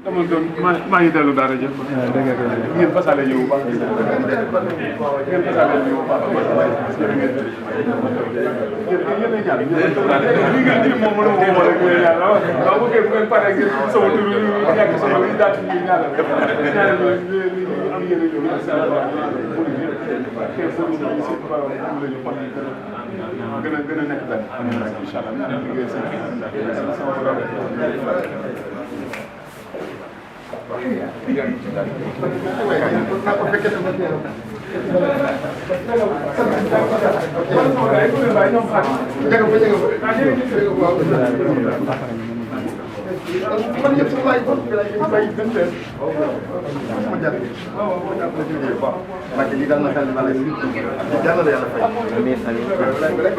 dama doon maa ngi dellu daara jëf ngeen fasaale ñëw bu baax ngeen fasaale ñëw bu baax yéen a ñaan li ngeen di moom mënu ma wala ngeen ñaan la waaw bu ngeen pare ngeen sama tur ñàkk sama li daal ci ñaanal ñaanal li am yéen a ñëw insha Allah ke fu ñu ci ba ñu lañu pat gën a nekk benn insha Allah ñaan liggéey sama borom man yëpp sax laay bon bay gën leen ma jàpp waaw jàpp na ci liggéey bu baax parce que lii daal na xel na la yàlla fay